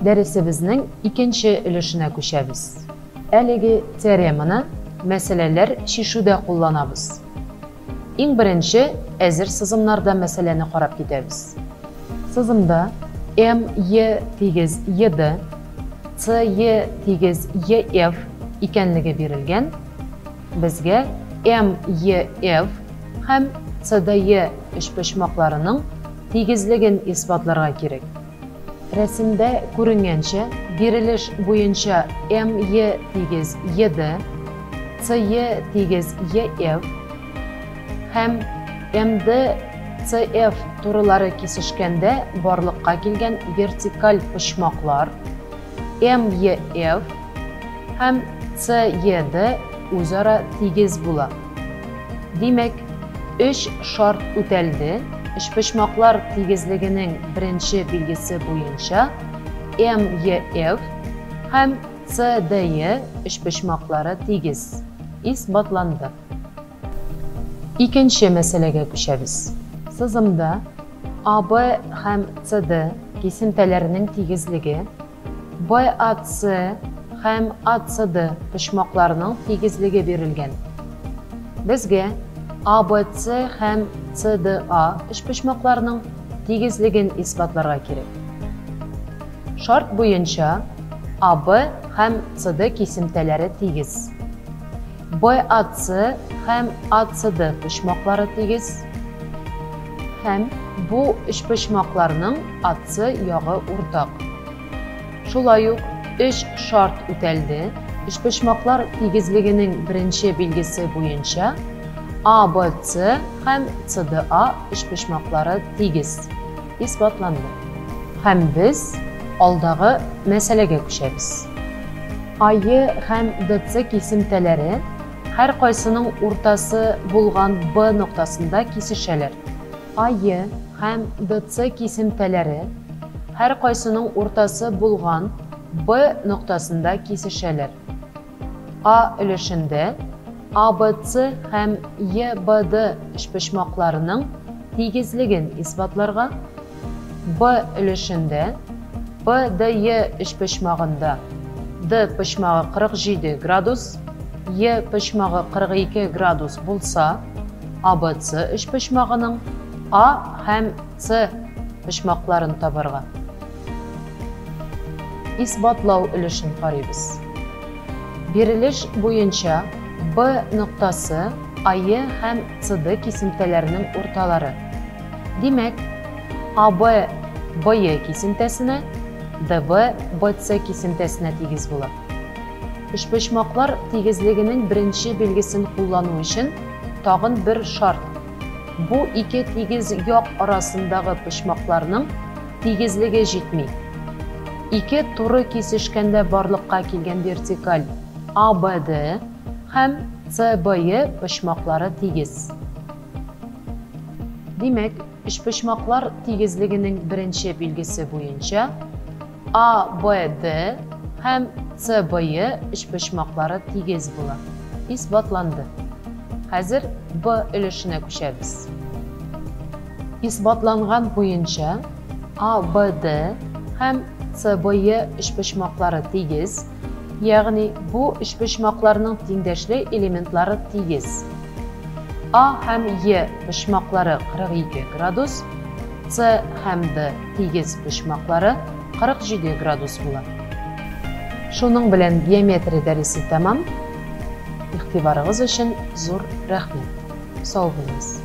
Дәресебезнең икенче өлешенә күчәбез. Әлеге теореманы мәсьәләләр чишүдә кулланабыз. Иң беренче әзер сызымнарда мәсьәләне карап китәбез. Сызымда ME тигез ED, CE тигез EF икәнлеге бирелгән. Безгә MEF һәм CDE өчпочмакларының тигезлеген исбатларга кирәк. Рәсемдә күренгәнчә, бирелеш буенча ME тигез ED, CE тигез EF һәм MD CF турылары кисешкәндә барлыкка килгән вертикаль почмаклар MEF һәм CED үзара тигез була. Димәк, өч шарт үтәлде, өчпочмаклар тигезлегенең беренче билгесе буенча MEF һәм CDE өчпочмаклары тигез. Исбатланды. Икенче мәсьәләгә күчәбез. Сызымда AB һәм CD кисемтәләренең тигезлеге BAC һәм ACD почмакларының тигезлеге бирелгән. Безгә ABC һәм CDA өчпочмакларының тигезлеген исбатларга кирәк. Шарт буенча AB һәм CD кисемтәләре тигез. BAC һәм ACD почмаклары тигез. Һәм бу өчпочмакларның AC ягы уртак. Шулай ук өч шарт үтәлде. Өчпочмаклар тигезлегенең беренче билгесе буенча ABC һәм CDA өчпочмаклары тигез. Исбатланды. Һәм без алдагы мәсьәләгә күчәбез. AE һәм DC кисемтәләре һәркайсының уртасы булган B ноктасында кисешәләр. AE һәм DC кисемтәләре һәркайсының уртасы булган B ноктасында кисешәләр. А өлешендә ABC һәм EBD өчпочмакларының тигезлеген исбатларга, Б өлешендә PDE өчпочмагында D почмагы 47 градус, E почмагы 42 градус булса, ABC өчпочмагының А һәм С почмакларын табарга. Исбатлау өлешен карыйбыз. Бирелеш буенча Б ноктасы АЕ һәм СД кисемтәләренең урталары. Димәк, АБ БЕ кисемтәсенә, ДБ БЦ кисемтәсенә тигез була. Өчпочмаклар тигезлегенең беренче билгесен куллану өчен тагын бер шарт. Бу ике тигез як арасындагы почмакларның тигезлеге җитми. Ике туры кисешкәндә барлыкка килгән вертикаль ABD һәм CBE почмаклары тигез. Димәк, өчпочмаклар тигезлегенең беренче билгесе буенча ABD һәм CBE өчпочмаклары тигез була. Исбатланды. Хәзер Б өлешенә күчәбез. Исбатланган буенча ABD һәм CBE өчпочмаклары тигез, ягъни бу өчпочмакларның тиңдәшле элементлары тигез. А һәм Е почмаклары 42 градус, С һәм Д тигез почмаклары 47 градус була. Шуның белән геометрия дәресе тәмам. Игътибарыгыз өчен зур рәхмәт. Сау булыгыз.